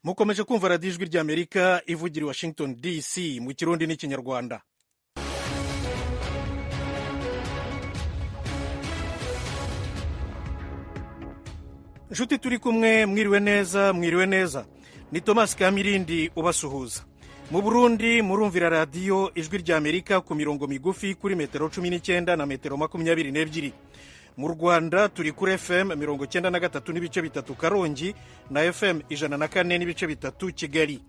Mukomeje kumva Radiyo Ijwi ry'Amerika ivugira i Washington DC mu Kirundi n'Ikinyarwanda. Inshuti turi kumwe, mwiriwe neza, mwiriwe neza. Ni Thomas Kamirindi ubasuhuza. Mu Burundi murumvira Radiyo Ijwi ry'Amerika ku mirongo migufi kuri metero 19 na metero 22. Mu Rwanda turi kuri FM 93.3 Karongi na FM 104.3 Kigali.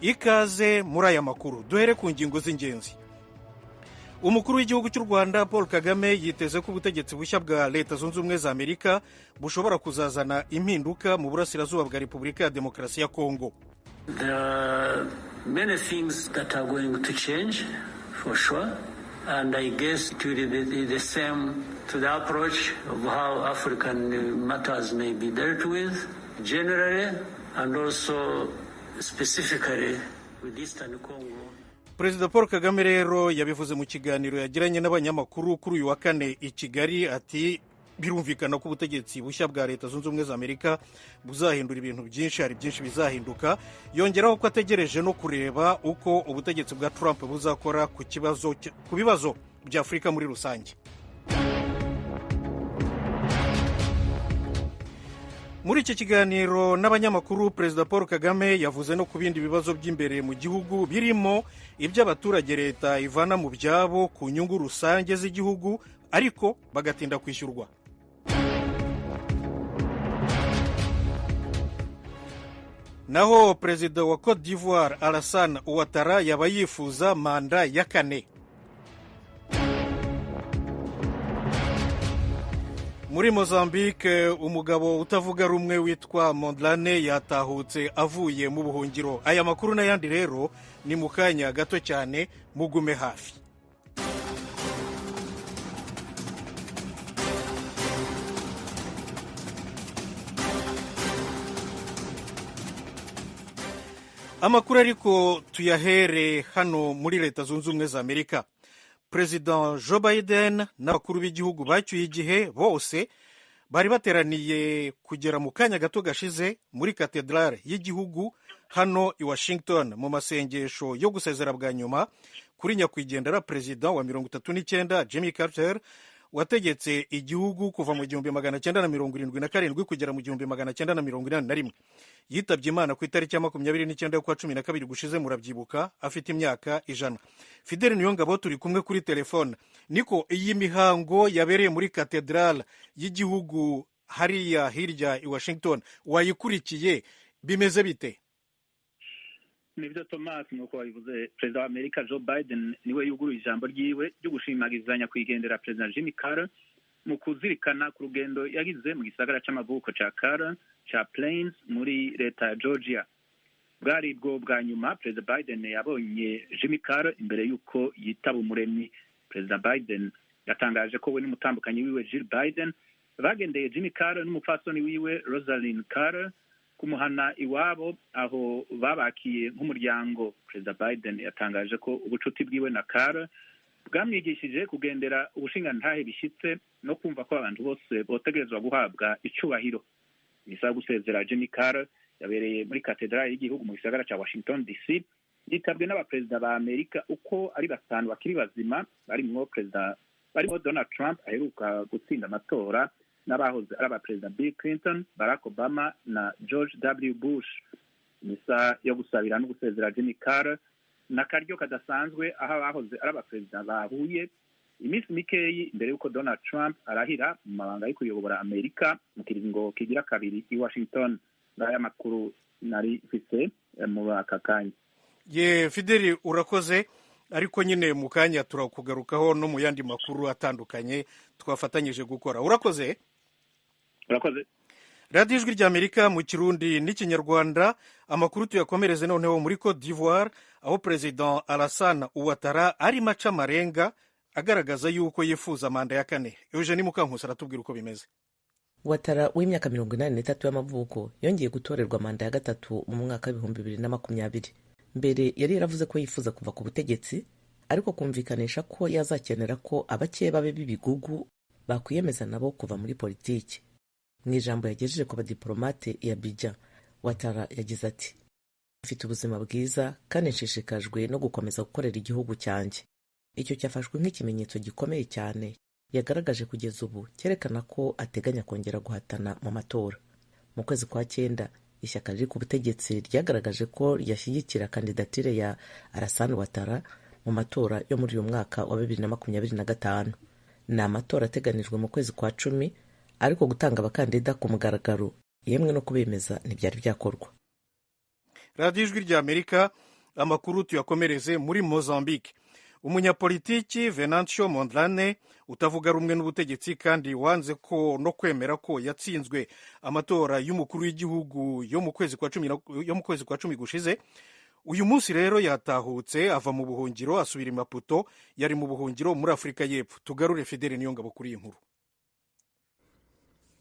Ikaze muri aya makuru. Duhere ku ngingo z'ingenzi. Umukuru w'igihugu cy'u Rwanda Paul Kagame yiteze ko ubutegetsi bushya bwa Leta Zunze Ubumwe za Amerika bushobora kuzazana impinduka mu burasirazuba bwa Repubulika ya Demokarasi ya Kongo. There are many things that are going to change for sure, and I guess it will be the same to the approach of how African matters may be dealt with generally and also specifically with Eastern Congo. Perezida Paul Kagame rero yabivuze mu kiganiro yagiranye n'abanyamakuru kuri uyu wa kane i Kigali, ati birumvikana ko ubutegetsi bushya bwa Leta Zunze Ubumwe za Amerika buzahindura ibintu byinshi, hari byinshi bizahinduka. Yongeraho ko ategereje no kureba uko ubutegetsi bwa Trump buzakora ku kibazo, ku bibazo bya Afurika muri rusange. Muri iki kiganiro n'abanyamakuru, Perezida Paul Kagame yavuze no ku bindi bibazo by'imbere mu gihugu, birimo iby'abaturage leta ivana mu byabo ku nyungu rusange z'igihugu ariko bagatinda kwishyurwa. Naho Perezida wa Cote d'Ivoire Alassane Ouattara yaba yifuza manda ya kane. Muri Mozambique umugabo utavuga rumwe witwa Mondlane yatahutse avuye mu buhungiro. Aya makuru n'ayandi rero ni mu kanya gato cyane, mugume hafi. Amakuru ariko tuyahere hano muri Leta Zunze Ubumwe za Amerika. Perezida Joe Biden n'abakuru b'igihugu bacyuye igihe bose bari bateraniye kugera mu kanya gato gashize muri katedrale y'igihugu hano i Washington mu masengesho yo gusezera bwa nyuma kuri nyakwigendera Perezida wa 39 Jimmy Carter, wategetse igihugu kuva mu 1977 kugera mu 1981. Yitabye Imana ku itariki ya 29 y'ukwa 12 gushize, murabyibuka, afite imyaka 100. Fidel Niyongabo turi kumwe kuri telefone. Niko iyi mihango yabereye muri katedrale y'igihugu hariya hirya i Washington wayikurikiye, bimeze bite? Nibyo Thomas, nk'uko wabivuze, Perezida wa Amerika Joe Biden niwe yuguruye ijambo ryiwe ryo gushimagizanya nyakwigendera Perezida Jimmy Carter mu kuzirikana ku rugendo yagize mu gisagara c'amavuko ca Carter ca Plains muri leta ya Georgia. Bwari bwo bwa nyuma Perezida Biden yabonye Jimmy Carter imbere y'uko yitaba Umuremyi. Perezida Biden yatangaje ko we n'umutambukanyi wiwe Jill Biden bagendeye Jimmy Carter n'umupfasoni wiwe Rosalind Carter kumuhana iwabo, aho babakiye nk'umuryango. Perezida Biden yatangaje ko ubucuti bwiwe na Carter bwamwigishije kugendera ubushingantahe bishyitse no kumva ko abantu bose botegerezwa guhabwa icubahiro. Misa yo gusezera Jimmy Carter yabereye muri katedrali y'igihugu mu gisagara ca Washington DC, yitabwe n'abaperezida ba Amerika uko ari batanu bakiri bazima, barimwo perezida barimo Donald Trump aheruka gutsinda amatora, n'abahoze ari abaperezida Bill Clinton, Barack Obama na George W Bush. Misa yo gusabira no gusezera Jimmy Carter n'akaryo kadasanzwe aho abahoze ari abaperezida bahuye iminsi mikeyi imbere y'uko Donald Trump arahira mu mabanga yo kuyobora Amerika mu kiringo kigira kabiri i Washington. Ngaya makuru nari mfise muri aka kanya. Ye Fideli, urakoze, ariko nyine mu kanya turakugarukaho no mu yandi makuru atandukanye twafatanyije gukora. Urakoze. Urakoze. Radiyo Ijwi ry'Amerika mu Kirundi n'Ikinyarwanda. Amakuru tuyakomereze noneho muri Cote d'Ivoire, aho Perezida Alassane Ouattara arimo aca amarenga agaragaza yuko yifuza manda ya kane. Eugenie Mukankusi aratubwira uko bimeze. Ouattara w'imyaka 83 y'amavuko yongeye gutorerwa manda ya gatatu mu mwaka wa 2020. Mbere yari yaravuze ko yifuza kuva ku butegetsi, ariko kumvikanisha ko yazakenera ko abakeba be b'ibigugu bakwiyemeza nabo kuva muri politiki. Mu ijambo yagejeje ku badiporomate i Abidjan, Ouattara yagize ati: Mfite ubuzima bwiza kandi nshishikajwe no gukomeza gukorera igihugu cyanjye. Icyo cyafashwe nk'ikimenyetso gikomeye cyane yagaragaje kugeza ubu cyerekana ko ateganya kongera guhatana mu matora. Mu kwezi kwa 9, ishyaka riri ku butegetsi ryagaragaje ko ryashyigikira kandidatire ya Alassane Ouattara mu matora yo muri uyu mwaka wa 2025. Ni amatora ateganijwe mu kwezi kwa 10, ariko gutanga abakandida ku mugaragaro yemwe no kubemeza ntibyari byakorwa. Radiyo Ijwi rya Amerika, amakuru tuyakomereze muri Mozambique. Umunyapolitiki Venancio Mondlane utavuga rumwe n'ubutegetsi kandi wanze ko no kwemera ko yatsinzwe amatora y'umukuru w'igihugu yo mu kwezi kwa 10 gushize, uyu munsi rero yatahutse ava mu buhungiro asubira i Maputo. Yari mu buhungiro muri Afurika y'Epfo. Tugarure Fidele Niyongabo kuri iyi nkuru.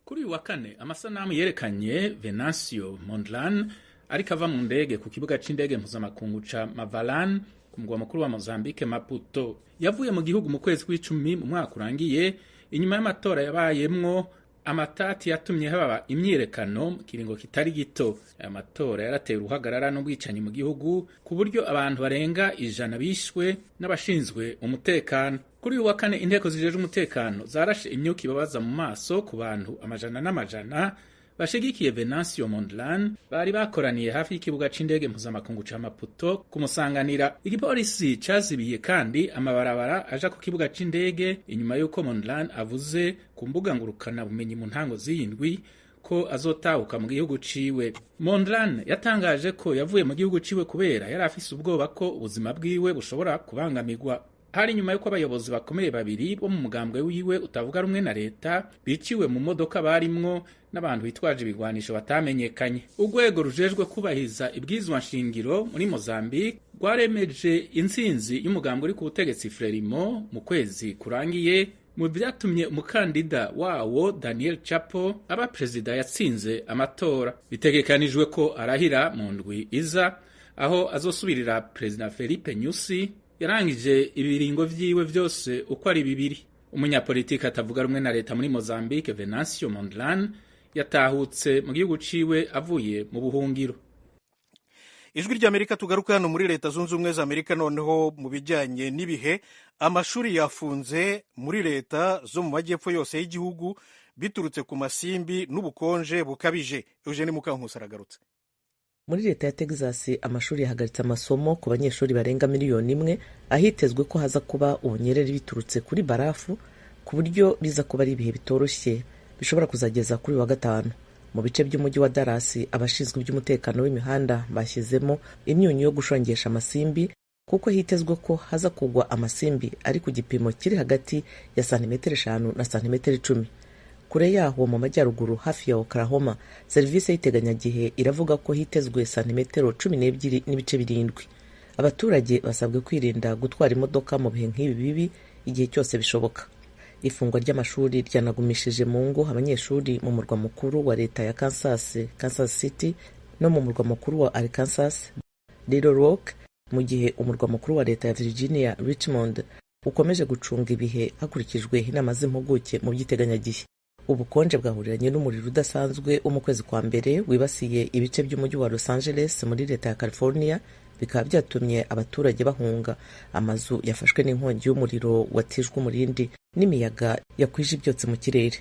Kuri uyu wa kane, amasanamu yerekanye Venancio Mondlane ariko ava mu ndege ku kibuga c'indege mpuzamakungu ca Mavalan ku mugwa mukuru wa Mozambique, Maputo. Yavuye mu gihugu mu kwezi kw'icumi mu mwaka urangiye, inyuma y'amatora yabayemwo amatati yatumye haba imyiyerekano mu kiringo kitari gito. Aya matora yarateye uruhagarara n'ubwicanyi mu gihugu, ku buryo abantu barenga 100 bishwe n'abashinzwe umutekano. Kuri uyu wa kane, inteko zijejwe umutekano zarashe imyuka ibabaza mu maso ku bantu amajana n'amajana bashigikiye Venancio Mondlane bari bakoraniye hafi y'ikibuga c'indege mpuzamakungu ca Maputo kumusanganira. Igipolisi cazibiye kandi amabarabara aja ku kibuga c'indege inyuma y'uko Mondlane avuze ku mbuga ngurukana bumenyi mu ntango z'iyindwi ko azotahuka mu gihugu ciwe. Mondlane yatangaje ko yavuye mu gihugu ciwe kubera yari afise ubwoba ko ubuzima bwiwe bushobora kubangamirwa. Hari nyuma y'uko abayobozi bakomeye babiri bo mu mugambwe wiwe utavuga rumwe na leta biciwe mu modoka barimwo n'abantu bitwaje ibigwanisho batamenyekanye. Urwego rujejwe kubahiriza ibwizwa nshingiro muri Mozambique rwaremeje intsinzi y'umugambwe uri ku butegetsi Frelimo mu kwezi kurangiye, mu vyatumye umukandida wawo Daniel Chapo aba perezida yatsinze amatora. Bitegekanijwe ko arahira mu ndwi iza, aho azosubirira perezida Felipe Nyusi yarangije ibiringo vyiwe vyose uko ari bibiri. Umunyapolitiki atavuga rumwe na leta muri Mozambique Venancio Mondlane yatahutse mu gihugu ciwe avuye mu buhungiro. Ijwi ry'Amerika. Tugaruka hano muri Leta Zunze Ubumwe za Amerika, noneho mu bijyanye n'ibihe. Amashuri yafunze muri leta zo mu majyepfo yose y'igihugu biturutse ku masimbi n'ubukonje bukabije. Eugene Mukankusi aragarutse. Muri leta ya Texas, amashuri yahagaritse amasomo ku banyeshuri barenga 1 miliyoni, ahitezwe ko haza kuba ubunyereri biturutse kuri barafu, ku buryo biza kuba ari ibihe bitoroshye bishobora kuzageza kuri wa gatanu. Mu bice by'umujyi wa Dallas, abashinzwe iby'umutekano w'imihanda bashyizemo imyunyu yo gushongesha amasimbi, kuko hitezwe ko haza kugwa amasimbi ari ku gipimo kiri hagati ya santimetero 5 na santimetero 10. Kure yaho mu majyaruguru hafi ya Oklahoma, serivisi y'iteganyagihe iravuga ko hitezwe santimetero 12.7. Abaturage basabwe kwirinda gutwara imodoka mu bihe nk'ibi bibi igihe cyose bishoboka. Ifungwa ry'amashuri ryanagumishije mu ngo abanyeshuri mu murwa mukuru wa leta ya Kansas, Kansas City, no mu murwa mukuru wa Arkansas, Little Rock, mu gihe umurwa mukuru wa leta ya Virginia, Richmond, ukomeje gucunga ibihe hakurikijwe inama z'impuguke mu by'iteganyagihe. Ubukonje bwahuriranye n'umuriro udasanzwe wo mu kwezi kwa mbere wibasiye ibice by'umujyi wa Los Angeles muri leta ya California, bikaba byatumye abaturage bahunga amazu yafashwe n'inkongi y'umuriro watijwe umurindi n'imiyaga yakwije ibyotsi mu kirere.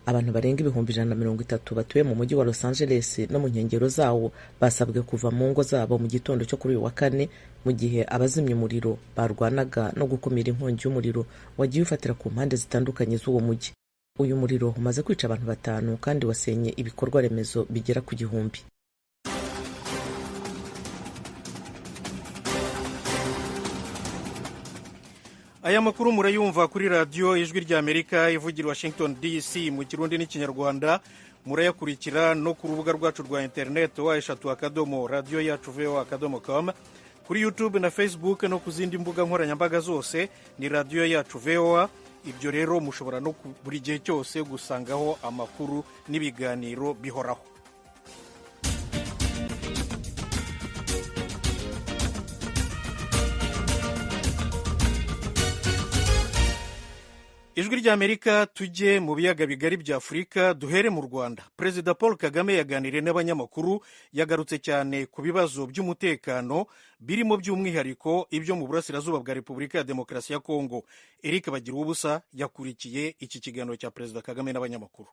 Abantu barenga 130,000 batuye mu mujyi wa Los Angeles no mu nkengero zawo basabwe kuva mu ngo zabo mu gitondo cyo kuri uyu wa kane, mu gihe abazimya umuriro barwanaga no gukumira inkongi y'umuriro wagiye ufatira ku mpande zitandukanye z'uwo mujyi. Uyu muriro umaze kwica abantu batanu kandi wasenye ibikorwa remezo bigera ku 1000. Aya makuru murayumva kuri radiyo Ijwi ry'Amerika ivugira Washington DC mu Kirundi n'Ikinyarwanda. Murayakurikira no ku rubuga rwacu rwa interineti, www.radioyacuvoa.com, kuri YouTube na Facebook no ku zindi mbuga nkoranyambaga zose ni Radiyo Yacu VOA. Ibyo rero mushobora no buri gihe cyose gusangaho amakuru n'ibiganiro bihoraho. Ijwi ry'Amerika. Tujye mu biyaga bigari bya Afurika, duhere mu Rwanda. Perezida Paul Kagame yaganiriye n'abanyamakuru, yagarutse cyane ku bibazo by'umutekano birimo by'umwihariko ibyo mu burasirazuba bwa Repubulika ya Demokarasi ya Kongo. Eric Bagiruwubusa yakurikiye iki kiganiro cya Perezida Kagame n'abanyamakuru.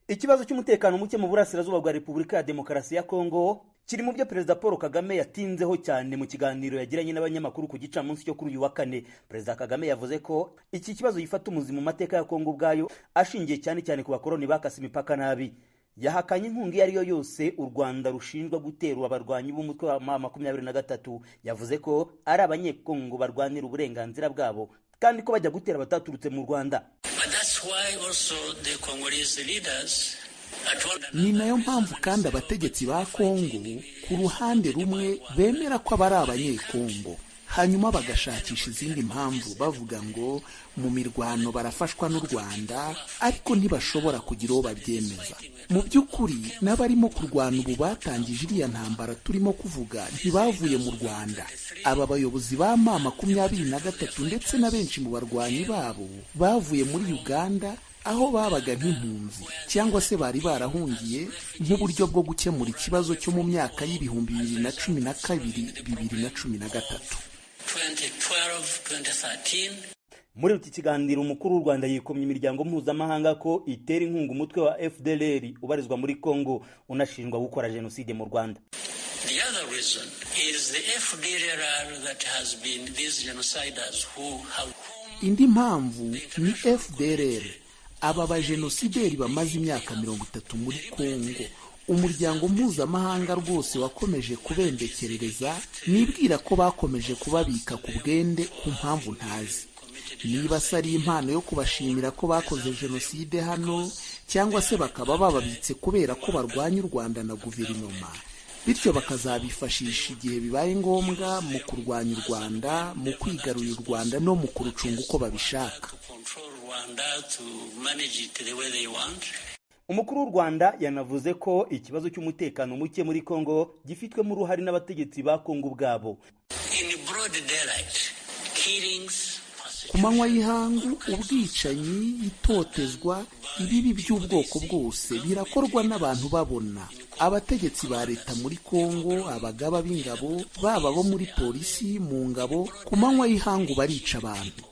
Ikibazo cy'umutekano muke mu burasirazuba bwa Repubulika ya Demokarasi ya Kongo kiri mu byo Perezida Paul Kagame yatinzeho cyane mu kiganiro yagiranye n'abanyamakuru ku gicamunsi cyo kuri uyu wa kane. Perezida Kagame yavuze ko iki kibazo gifata umuzi mu mateka ya Kongo ubwayo, ashingiye cyane cyane ku bakoloni bakase imipaka nabi. Yahakanye inkunga iyo ari yo yose u Rwanda rushinjwa guterwa abarwanyi b'umutwe wa M23. Yavuze ko ari Abanyekongo barwanira uburenganzira bwabo, kandi ko bajya gutera bataturutse mu Rwanda. But that's why also the Congolese leaders at one Ni nayo mpamvu kandi abategetsi ba Kongo ku ruhande rumwe bemera ko aba ari Abanyekongo, hanyuma bagashakisha izindi mpamvu bavuga ngo mu mirwano barafashwa n'u Rwanda, ariko ntibashobora kugira uwo babyemeza. Mu by'ukuri n'abarimo kurwana ubu batangije iriya ntambara turimo kuvuga ntibavuye mu Rwanda. Aba bayobozi ba M23 ndetse na benshi mu barwanyi babo bavuye muri Uganda, aho babaga nk'impunzi cyangwa se bari barahungiye, nk'uburyo bwo gukemura ikibazo cyo mu myaka y'2012, 2013. 2012, 2013. Muri iki kiganiro, umukuru w'u Rwanda yikomye imiryango mpuzamahanga ko itera inkunga umutwe wa FDLR ubarizwa muri Congo, unashinjwa gukora jenoside mu Rwanda. The other reason is the FDLR that has been these genociders who have Indi mpamvu ni FDLR, aba bajenosideri bamaze imyaka 30 muri Kongo. Umuryango mpuzamahanga rwose wakomeje kubembekerereza. Nibwira ko bakomeje kubabika ku bwende ku mpamvu ntazi, niba se ari impano yo kubashimira ko bakoze jenoside hano, cyangwa se bakaba bababitse kubera ko barwanya u Rwanda na guverinoma, bityo bakazabifashisha igihe bibaye ngombwa mu kurwanya u Rwanda, mu kwigarurira u Rwanda no mu kurucunga uko babishaka. to control Rwanda, to manage it the way they want. Umukuru w'u Rwanda yanavuze ko ikibazo cy'umutekano muke muri Kongo gifitwemo uruhare n'abategetsi ba Kongo ubwabo. In broad daylight, killings, Ku manywa y'ihangu, ubwicanyi, itotezwa, ibibi by'ubwoko bwose birakorwa n'abantu babona. Abategetsi ba leta muri Kongo, abagaba b'ingabo, baba bo muri polisi, mu ngabo, ku manywa y'ihangu barica abantu.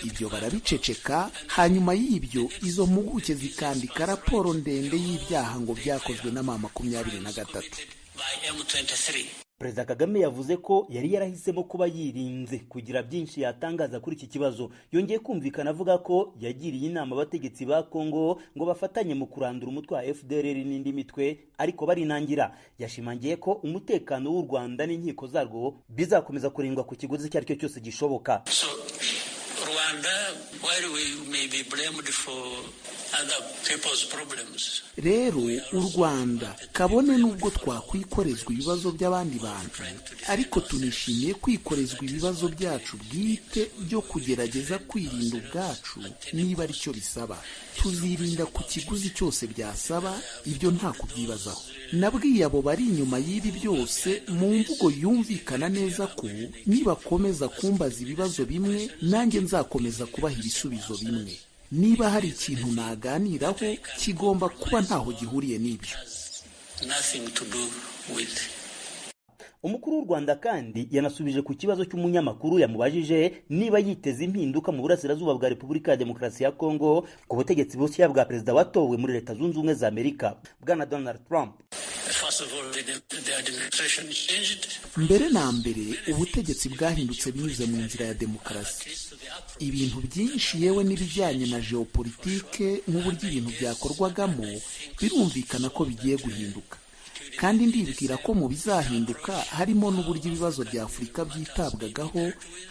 Ibyo barabiceceka. Hanyuma y'ibyo, izo mpuguke zikandika raporo ndende y'ibyaha ngo byakozwe na M23. by M23. Perezida Kagame yavuze ko yari yarahisemo kuba yirinze kugira byinshi yatangaza kuri iki kibazo. Yongeye kumvikana avuga ko yagiriye inama abategetsi ba Kongo ngo bafatanye mu kurandura umutwe wa FDLR n'indi mitwe, ariko barinangira. Yashimangiye ko umutekano w'u Rwanda n'inkiko zarwo bizakomeza kurindwa ku kiguzi icyo ari cyo cyose gishoboka. So, Rwanda, while we may be blamed for other people's problems, Rero u Rwanda, kabone n'ubwo twakwikorezwa ibibazo by'abandi bantu, ariko tunishimiye kwikorezwa ibibazo byacu bwite byo kugerageza kwirinda ubwacu niba ari cyo bisaba. Tuzirinda ku kiguzi cyose byasaba, ibyo nta kubyibazaho. Nabwiye abo bari inyuma y'ibi byose mu mvugo yumvikana neza ko nibakomeza kumbaza ibibazo bimwe, nanjye nzakomeza kubaha ibisubizo bimwe. Niba hari ikintu naganiraho, kigomba kuba ntaho gihuriye n'ibyo. Nothing to do with. Umukuru w'u Rwanda kandi yanasubije ku kibazo cy'umunyamakuru yamubajije niba yiteze impinduka mu burasirazuba bwa Repubulika ya Demokarasi ya Kongo ku butegetsi bushya bwa perezida watowe muri Leta Zunze Ubumwe za Amerika, bwana Donald Trump. First of all, the administration changed. Mbere na mbere, ubutegetsi bwahindutse binyuze mu nzira ya demokarasi. Ibintu byinshi, yewe n'ibijyanye na geopolitike nk'uburyo ibintu byakorwagamo, birumvikana ko bigiye guhinduka. Kandi ndibwira ko mu bizahinduka harimo n'uburyo ibibazo bya Afurika byitabwagaho,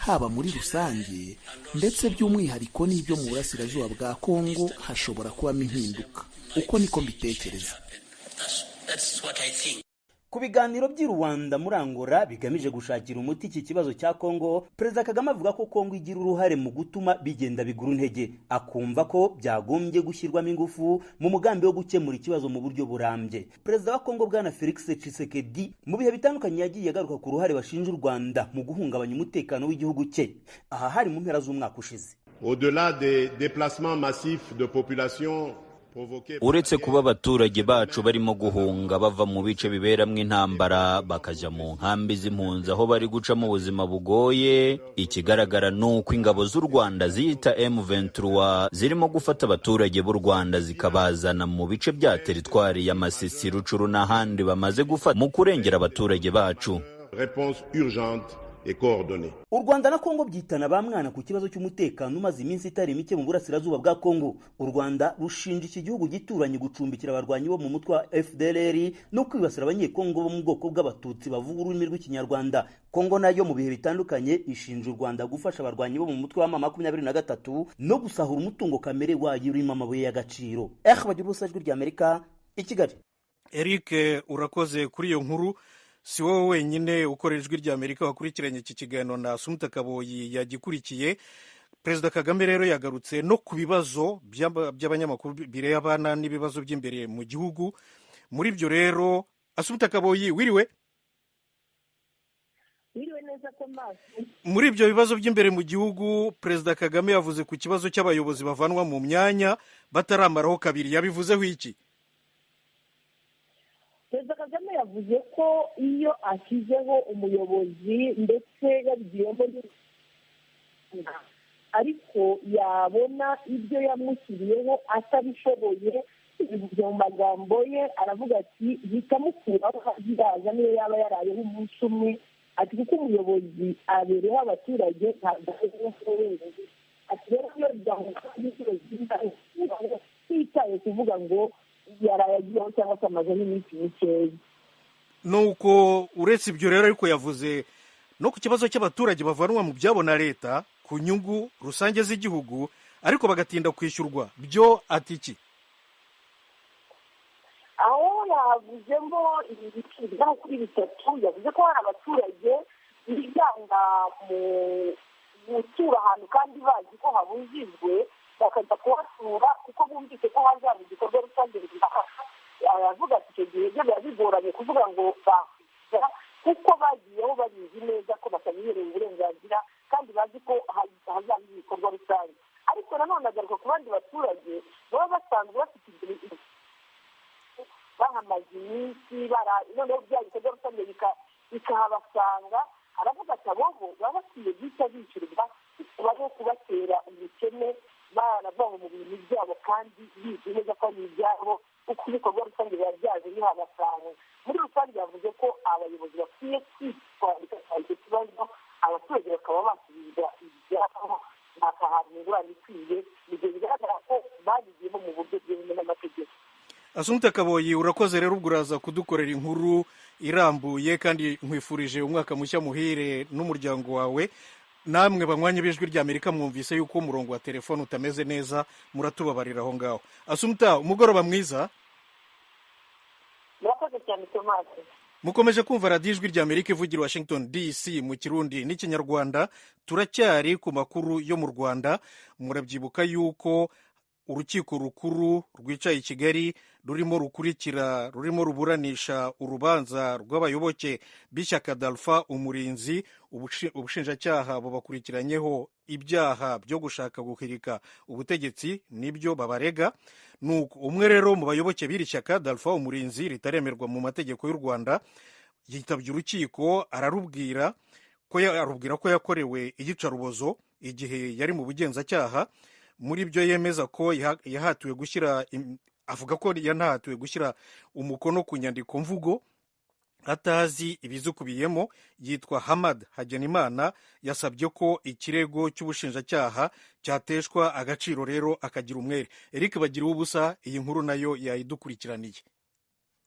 haba muri rusange ndetse by'umwihariko n'ibyo mu burasirazuba bwa Kongo hashobora kubamo impinduka. Uko niko mbitekereza. That's what I think. Ku biganiro by'i Rwanda muri Angola bigamije gushakira umuti iki kibazo cya Kongo, Perezida Kagame avuga ko Kongo igira uruhare mu gutuma bigenda bigura intege, akumva ko byagombye gushyirwamo ingufu mu mugambi wo gukemura ikibazo mu buryo burambye. Perezida wa Kongo Bwana Felix Tshisekedi mu bihe bitandukanye yagiye agaruka ku ruhare bashinja u Rwanda mu guhungabanya umutekano w'igihugu cye. Aha hari mu mpera z'umwaka ushize. Au-delà des déplacements massifs de population, Uretse kuba abaturage bacu barimo guhunga bava mu bice biberamo intambara bakajya mu nkambi z'impunzi aho bari gucamo ubuzima bugoye, ikigaragara ni uko ingabo z'u Rwanda ziyita M23 zirimo gufata abaturage b'u Rwanda zikabazana mu bice bya teritwari ya Masisi, Rucuru n'ahandi bamaze gufata mu kurengera abaturage bacu. Réponse urgente et coordonnée. U Rwanda na Kongo byitana ba mwana ku kibazo cy'umutekano umaze iminsi itari mike mu burasirazuba bwa Kongo. U Rwanda rushinja iki gihugu gituranye gucumbikira abarwanyi bo mu mutwe wa FDLR no kwibasira abanyekongo bo mu bwoko bw'Abatutsi bavuga ururimi rw'Ikinyarwanda. Kongo nayo mu bihe bitandukanye ishinja u Rwanda gufasha abarwanyi bo mu mutwe wa M23 no gusahura umutungo kamere wayo urimo amabuye y'agaciro. Bagira ubusa, Ijwi ry'Amerika i Kigali. Eric, urakoze kuri iyo nkuru. Si wowe wenyine ukorera Ijwi ry'Amerika wakurikiranye iki kiganiro, na Asumuta Kaboyi yagikurikiye. Perezida Kagame rero yagarutse no ku bibazo by'abanyamakuru birebana n'ibibazo by'imbere mu gihugu. Muri ibyo rero, Asumuta Kaboyi, wiriwe? Wiriwe neza, Thomas. Muri ibyo bibazo by'imbere mu gihugu, Perezida Kagame yavuze ku kibazo cy'abayobozi bavanwa mu myanya bataramaraho kabiri. Yabivuzeho iki? Perezida Kagame yavuze ko iyo ashyizeho umuyobozi, ndetse yabigiyemo, ariko yabona ibyo yamushyiriyeho atabishoboye, bivuze mu magambo ye, aravuga ati bikamukuraho hazaza niyo yaba yarayeho umunsi umwe. Ati kuko umuyobozi abereho abaturage, ntabwo abereho wenyine. Ati rero iyo twitaye kuvuga ngo yaraye agiyeho cyangwa se amazeho iminsi mikeya. Nuko uretse ibyo rero ariko, yavuze no ku kibazo cy'abaturage bavanwa mu byabo na leta ku nyungu rusange z'igihugu, ariko bagatinda kwishyurwa. Byo ati iki? Aho yavuzemo ibice bigera kuri bitatu. Yavuze ko hari abaturage biganga mu gutura ahantu kandi bazi ko habujijwe, bakajya kuhatura kuko bumvise ko hazaba igikorwa rusange runaka. Aravuga ati icyo gihe byo biba bigoranye kuvuga ngo bakwishyura, kuko bagiyeho babizi neza ko batabiherewe uburenganzira kandi bazi ko hazaba ibikorwa rusange. Ariko nanone agaruka ku bandi baturage baba basanzwe bafite ibyo bahamaze iminsi, noneho bya bikorwa rusange bikahabasanga. Aravuga ati abo bo baba bakwiye guhita bishyurwa, bari kubatera ubukene baravanywe mu bintu byabo kandi bizi neza ko ari ibyabo, kuko ibikorwa rusange biba byaje bihabasanga. Muri rusange yavuze ko abayobozi bakwiye kwitwararika icyo kibazo, abaturage bakaba basubizwa ibyabo, bakahabwa ingurane ikwiye mu gihe bigaragara ko babigiyemo mu buryo bwemewe n'amategeko. Asumuta Kaboyi, urakoze rero. Ubwo uraza kudukorera inkuru irambuye, kandi nkwifurije umwaka mushya muhire n'umuryango wawe. Namwe banywanyi b'Ijwi ry'Amerika, mwumvise yuko umurongo wa telefone utameze neza, muratubabarira aho ngaho. Asumuta, umugoroba mwiza. Murakoze cyane, Thomas. Mukomeje kumva radiyo Ijwi ry'Amerika ivugira Washington DC mu Kirundi n'Ikinyarwanda. Turacyari ku makuru yo mu Rwanda. Murabyibuka yuko Urukiko Rukuru rwicaye i Kigali rurimo rukurikira, rurimo ruburanisha urubanza rw'abayoboke b'ishyaka Dalfa Umurinzi. Ubushinjacyaha bubakurikiranyeho ibyaha byo gushaka guhirika ubutegetsi, nibyo babarega. Nuko umwe rero mu bayoboke b'iri shyaka Dalfa Umurinzi ritaremerwa mu mategeko y'u Rwanda yitabye urukiko, ararubwira ko arubwira ko yakorewe iyicarubozo igihe yari mu bugenzacyaha. Muri byo yemeza ko yahatiwe gushyira, avuga ko yanahatiwe gushyira umukono ku nyandiko mvugo atazi ibizikubiyemo. Yitwa Hamad Hagenimana. Yasabye ko ikirego cy'ubushinjacyaha cyateshwa agaciro, rero akagira umwere. Eric Bagira ubusa, iyi nkuru nayo yayidukurikiraniye.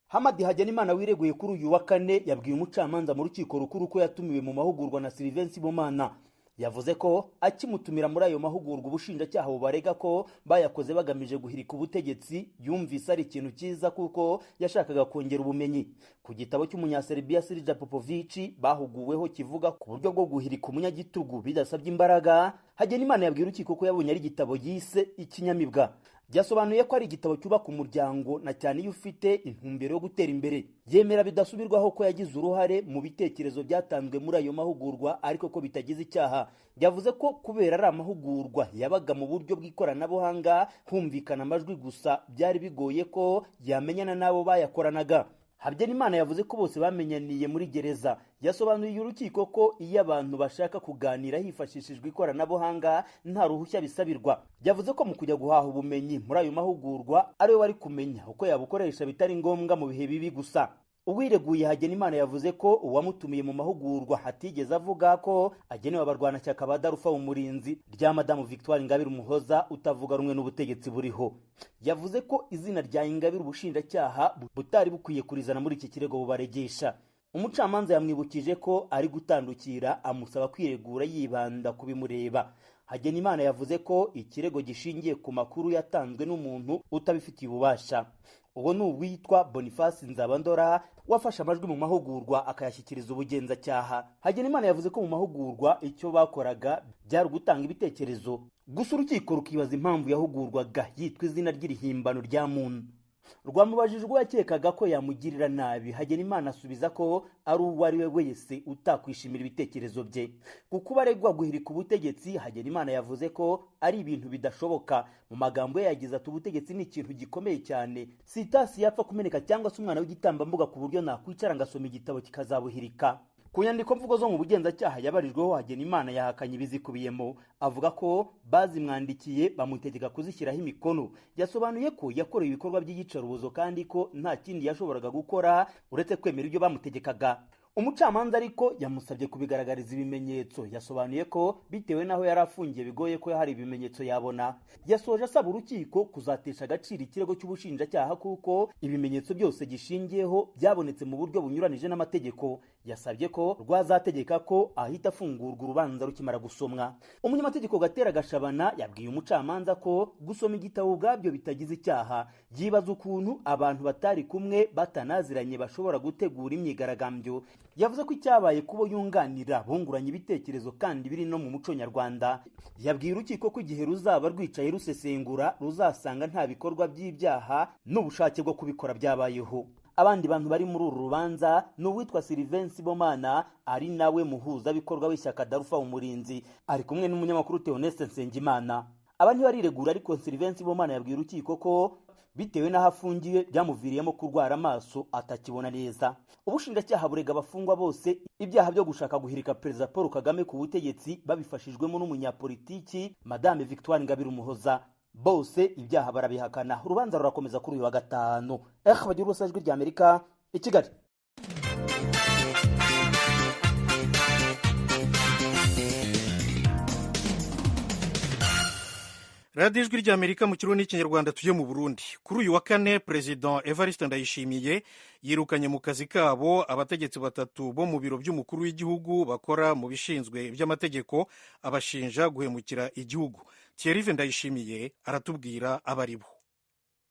Hamadi Hagenimana wireguye kuri uyu wa kane yabwiye umucamanza mu Rukiko Rukuru ko yatumiwe mu mahugurwa na Sylvain Sibomana. Yavuze ko akimutumira muri ayo mahugurwa ubushinjacyaha bubarega ko bayakoze bagamije guhirika ubutegetsi, yumvise ari ikintu cyiza kuko yashakaga kongera ubumenyi. Ku gitabo cy'umunyaserbiya Sirja Popovici bahuguweho kivuga ku buryo bwo guhirika umunyagitugu bidasabye imbaraga, Hagenimana yabwiye urukiko ko yabonye ari igitabo yise Ikinyamibwa. Byasobanuye ko ari igitabo cyubaka umuryango na cyane iyo ufite intumbero yo gutera imbere. Yemera bidasubirwaho ko yagize uruhare mu bitekerezo byatanzwe muri ayo mahugurwa, ariko ko bitagize icyaha. Yavuze ko kubera ari amahugurwa yabaga mu buryo bw'ikoranabuhanga, humvikana amajwi gusa, byari bigoye ko yamenyana n'abo bayakoranaga. Habyarimana yavuze ko bose bamenyaniye muri gereza. Yasobanuriye urukiko ko iyo abantu bashaka kuganira hifashishijwe ikoranabuhanga nta ruhushya bisabirwa. Yavuze ko mu kujya guhaha ubumenyi muri ayo mahugurwa ariwe wari kumenya uko yabukoresha bitari ngombwa mu bihe bibi gusa. Uwireguye Hagenimana yavuze ko uwamutumiye mu mahugurwa atigeze avuga ko agenewe abarwanashyaka ba Darufa Umurinzi rya Madamu Victoire Ingabire Umuhoza utavuga rumwe n'ubutegetsi buriho. Yavuze ko izina rya Ingabire ubushinjacyaha butari bukwiye kurizana muri iki kirego bubaregesha. Umucamanza yamwibukije ko ari gutandukira, amusaba kwiregura yibanda ku bimureba. Hagenimana yavuze ko ikirego gishingiye ku makuru yatanzwe n'umuntu utabifitiye ububasha. Uwo ni uwitwa Boniface Nzabandora wafashe amajwi mu mahugurwa akayashyikiriza ubugenzacyaha. Hagenimana yavuze ko mu mahugurwa icyo bakoraga byari ugutanga ibitekerezo gusa, urukiko rukibaza impamvu yahugurwaga yitwa izina ry'irihimbano rya muntu. Rwamubajije ubwo yakekaga ko yamugirira nabi, Hagenimana asubiza ko ari uwo ari we wese utakwishimira ibitekerezo bye. Kuko aregwa guhirika ubutegetsi, Hagenimana yavuze ko ari ibintu bidashoboka. Mu magambo ye yagize ati: ubutegetsi ni ikintu gikomeye cyane, si itasi yapfa kumeneka cyangwa se umwana w'igitambambuga ku buryo nakwicara ngasoma igitabo kikazabuhirika. Ku nyandiko mvugo zo mu bugenzacyaha yabarijweho, Hagenimana yahakanye ibizikubiyemo, avuga ko bazimwandikiye bamutegeka kuzishyiraho imikono. Yasobanuye ko yakorewe ibikorwa by'iyicarubozo kandi ko nta kindi yashoboraga gukora uretse kwemera ibyo bamutegekaga. Umucamanza ariko yamusabye kubigaragariza ibimenyetso. Yasobanuye ko bitewe n'aho yari afungiye bigoye ko hari ibimenyetso yabona. Yasoje asaba urukiko kuzatesha agaciro ikirego cy'ubushinjacyaha kuko ibimenyetso byose gishingiyeho byabonetse mu buryo bunyuranije n'amategeko. Yasabye ko rwazategeka ko ahita afungurwa urubanza rukimara gusomwa. Umunyamategeko Gatera Gashabana yabwiye umucamanza ko gusoma igitabo ubwabyo bitagize icyaha. Yibaza ukuntu abantu batari kumwe batanaziranye bashobora gutegura imyigaragambyo. Yavuze ko icyabaye kubo yunganira bunguranye ibitekerezo kandi biri no mu muco nyarwanda. Yabwiye urukiko ko igihe ruzaba rwicaye rusesengura ruzasanga nta bikorwa by'ibyaha n'ubushake bwo kubikora byabayeho. Abandi bantu bari muri uru rubanza ni uwitwa Sylvain Sibomana, ari nawe muhuzabikorwa w'ishyaka Darufa Umurinzi, ari kumwe n'umunyamakuru Theoneste Nsengimana. Aba ntibariregura, ariko Sylvain Sibomana yabwiye urukiko ko bitewe n'aho afungiwe byamuviriyemo kurwara amaso atakibona neza. Ubushinjacyaha burega abafungwa bose ibyaha byo gushaka guhirika Perezida Paul Kagame ku butegetsi babifashijwemo n'umunyapolitiki Madame Victoire Ingabire Umuhoza. Bose ibyaha barabihakana. Urubanza rurakomeza kuri uyu wa gatanu. Bagira ubusa, Ijwi rya Amerika i Kigali. Radiyo Ijwi ry'Amerika mu Kirundi n'Ikinyarwanda. Tujye mu Burundi. Kuri uyu wa kane, Perezida Evariste Ndayishimiye yirukanye mu kazi kabo abategetsi batatu bo mu biro by'umukuru w'igihugu bakora mu bishinzwe iby'amategeko, abashinja guhemukira igihugu. Thierry Ndayishimiye aratubwira abari bo.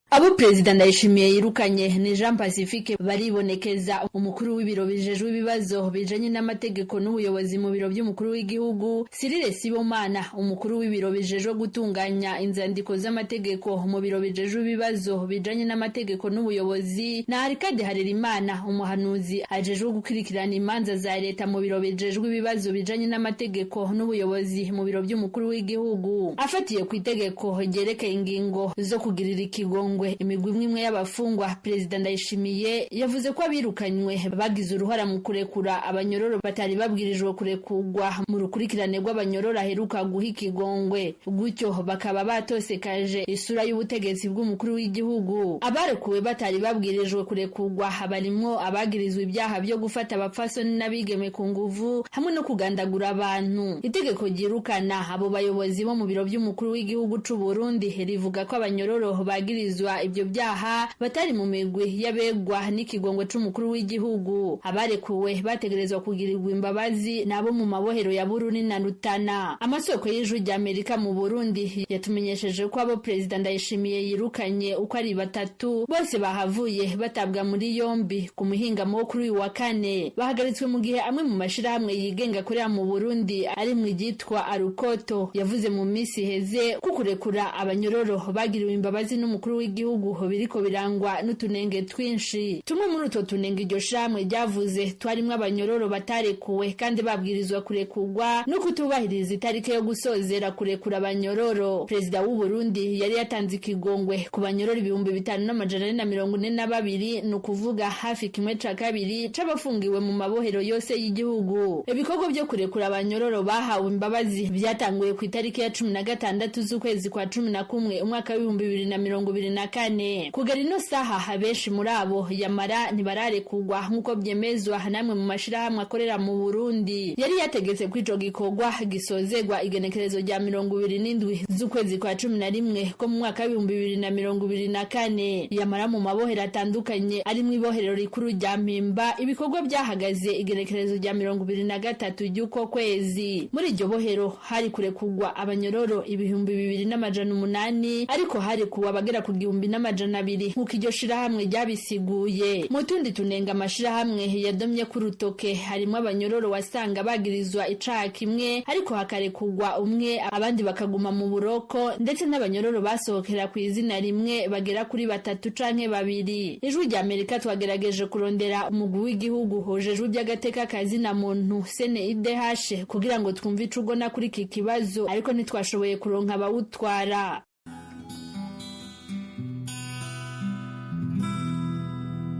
Abo Perezida Ndayishimiye yirukanye ni Jean Pacifique Baribonekeza, umukuru w'ibiro bijejwe ibibazo bijanye n'amategeko n'ubuyobozi mu biro by'umukuru w'igihugu, Cyril Sibomana, umukuru w'ibiro bijejwe gutunganya inzandiko z'amategeko mu biro bijejwe ibibazo bijanye n'amategeko n'ubuyobozi, na Arikade Harerimana, umuhanuzi ajejwe gukurikirana imanza za leta mu biro bijejwe ibibazo bijanye n'amategeko n'ubuyobozi mu biro by'umukuru w'igihugu. Afatiye ku itegeko ryerekeye ingingo zo kugirira ikigongwe imigwi imwe imwe y'abafungwa, Perezida Ndayishimiye yavuze ko abirukanywe bagize uruhara mu kurekura abanyororo batari babwirijwe kurekurwa mu rukurikirane rw'abanyororo aheruka guha ikigongwe, gutyo bakaba batosekaje isura y'ubutegetsi bw'umukuru w'igihugu. Abarekuwe batari babwirijwe kurekurwa barimwo abagirizwa ibyaha byo gufata abapfasoni n'abigeme ku nguvu hamwe no kugandagura abantu. Itegeko ryirukana abo bayobozi bo mu biro by'umukuru w'igihugu c'u Burundi rivuga ko abanyororo bagirizwa bagirizwa ibyo byaha batari mu migwi y'abegwa n'ikigongwe c'umukuru w'igihugu. Abarekuwe bategerezwa kugirirwa imbabazi nabo mu mabohero ya Bururi na Rutana. Amasoko y'Ijwi rya Amerika mu Burundi yatumenyesheje ko abo Perezida Ndayishimiye yirukanye uko ari batatu bose bahavuye batabwa muri yombi ku muhingamo wo kuri uyu wa kane. Bahagaritswe mu gihe amwe mu mashirahamwe yigenga akorera mu Burundi ari mu ryitwa Arukoto yavuze mu minsi iheze ko kurekura abanyororo bagiriwe imbabazi n'umukuru w'igihugu biriko birangwa n'utunenge twinshi. Tumwe muri utwo tunenge iryo shirahamwe ryavuze twarimwo abanyororo batarekuwe kandi babwirizwa kurekurwa no kutubahiriza itariki yo gusozera kurekura abanyororo. Perezida w'u Burundi yari yatanze ikigongwe ku banyororo 5442, ni ukuvuga hafi 1/2 c'abafungiwe mu mabohero yose y'igihugu. Ibikorwa byo kurekura abanyororo bahawe imbabazi byatanguye ku itariki ya 16 z'ukwezi kwa 11 umwaka w'ibihumbi 2024. Kugera ino saha abenshi muri abo yamara ntibararekurwa nk'uko byemezwa namwe mu mashirahamwe akorera mu Burundi. Yari yategetse ko ico gikorwa gisozegwa igenekerezo rya 27 z'ukwezi kwa 11 ko mu mwaka w'ibihumbi 2024. Yamara mu mabohero atandukanye ari mu ibohero rikuru rya Mpimba ibikorwa byahagaze igenekerezo rya 23 ry'uko kwezi. Muri iryo bohero hari kurekurwa abanyororo 2800 ariko hari kuwa bagera ku 1200 nk'uko iryo shirahamwe ryabisiguye. Mu tundi tunenga amashirahamwe yadomye ku rutoke harimo abanyororo wasanga bagirizwa icaha kimwe ariko hakarekurwa umwe abandi bakaguma mu buroko, ndetse n'abanyororo basohokera ku izina rimwe bagera kuri 3 canke 2. Ijwi rya Amerika twagerageje kurondera umugwi w'igihugu hojejwe iby'agateka kazina muntu CNIDH kugira ngo twumve ico ugona kuri iki kibazo, ariko ntitwashoboye kuronka abawutwara.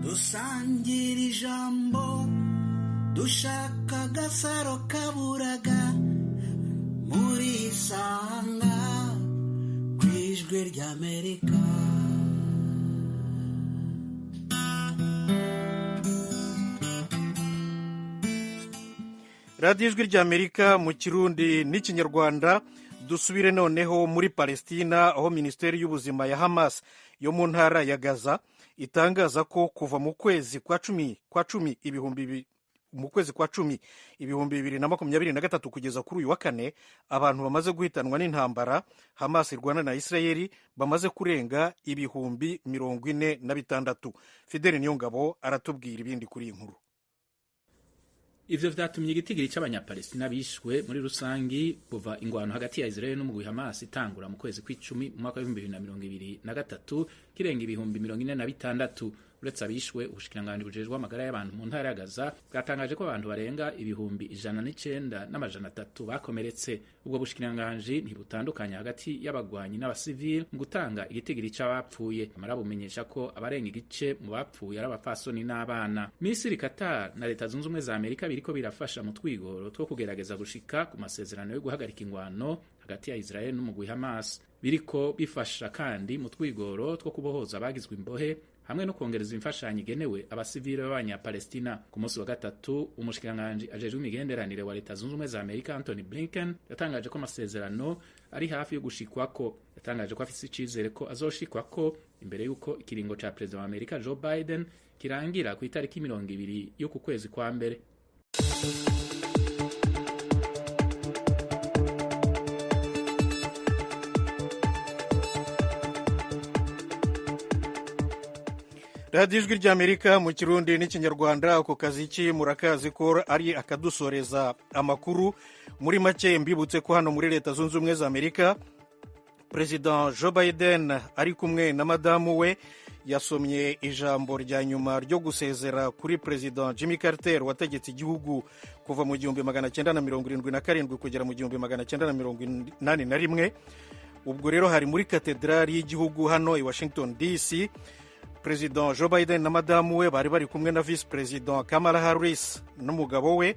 Dusangira ijambo, dushaka agasaro kaburaga muri Isanga ku Ijwi ry'Amerika. Radiyo Ijwi ry'Amerika mu Kirundi n'Ikinyarwanda. Dusubire noneho muri Palestina aho Minisiteri y'Ubuzima ya Hamas yo mu ntara ya Gaza itangaza ko kuva mu kwezi kwa cumi mu kwezi kwa 10 2023 kugeza kuri uyu wa kane abantu bamaze guhitanwa n'intambara Hamas irwana na Israeli bamaze kurenga 46,000. Fidel Niyongabo aratubwira ibindi kuri iyi nkuru. Ivyo vyatumye igitigiri c'abanyapalestina bishwe muri rusangi kuva ingwano hagati ya Israel n'umugwi Hamas itangura mu kwezi kw'icumi mu mwaka w'ibihumbi 2023 kirenga 46,000. Uretse abishwe, ubushikiranganji bujejwe amagara y'abantu mu ntara ya Gaza bwatangaje ko abantu barenga 109,300 bakomeretse. Ubwo bushikiranganji ntibutandukanya hagati y'abagwanyi n'abasivili mu gutanga igitigiri c'abapfuye. Amara bumenyesha ko abarenga igice mu bapfuye ari abapfasoni n'abana. Misiri, Qatar na Leta Zunze Ubumwe za Amerika biriko birafasha mu twigoro two kugerageza gushika ku masezerano yo guhagarika ingwano hagati ya Israel n'umugwi Hamas. Biriko bifasha kandi mu twigoro two kubohoza abagizwe imbohe hamwe no kongereza imfashanyo igenewe abasivile b'abanyapalestina. Ku munsi wa gatatu, umushikiranganji ajejwe imigenderanire wa Leta Zunze Ubumwe za Amerika Anthony Blinken yatangaje ko amasezerano ari hafi yo gushikwako. Yatangaje ko afise icizere ko azoshikwako imbere y'uko ikiringo ca perezida wa Amerika Joe Biden kirangira ku itariki 20 y'uku kwezi kwa mbere. Radiyo Ijwi ry'Amerika mu Kirundi n'Ikinyarwanda. Ako kazi ki murakazi ko ari akadusoreza amakuru. Muri make mbibutse ko hano muri Leta Zunze Ubumwe za Amerika Perezida Joe Biden ari kumwe na madamu we yasomye ijambo rya nyuma ryo gusezera kuri Perezida Jimmy Carter wategetse igihugu kuva mu 1977 kugera mu 1981. Ubwo rero hari muri katedrali y'igihugu hano i Washington DC. Perezida Joe Biden na madamu we bari bari kumwe na Vice President Kamala Harris n'umugabo we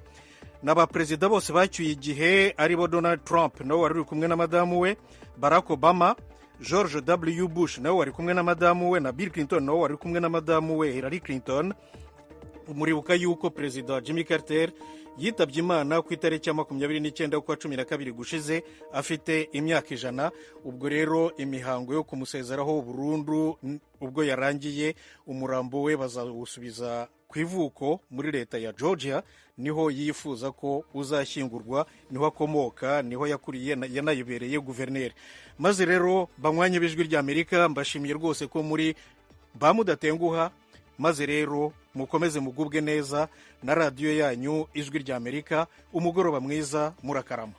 n'abaperezida bose bacyuye igihe aribo Donald Trump nawe wari uri kumwe na madamu we, Barack Obama, George W Bush nawe wari kumwe na madamu we, na Bill Clinton nawe wari kumwe na madamu we Hillary Clinton. Muribuka yuko Perezida Jimmy Carter Yitabye Imana ku itariki ya 29 y'ukwa 12 gushize, afite imyaka 100. Ubwo rero imihango yo kumusezeraho burundu ubwo yarangiye, umurambo we bazawusubiza ku ivuko muri leta ya Georgia, niho yifuza ko uzashyingurwa, niho akomoka, niho yakuriye, yanayibereye guverineri. Maze rero banywanye b'Ijwi ry'Amerika, mbashimiye rwose ko muri ba mudatenguha. Maze rero mukomeze mugubwe neza na radiyo yanyu Ijwi ry'Amerika. Umugoroba mwiza, murakarama.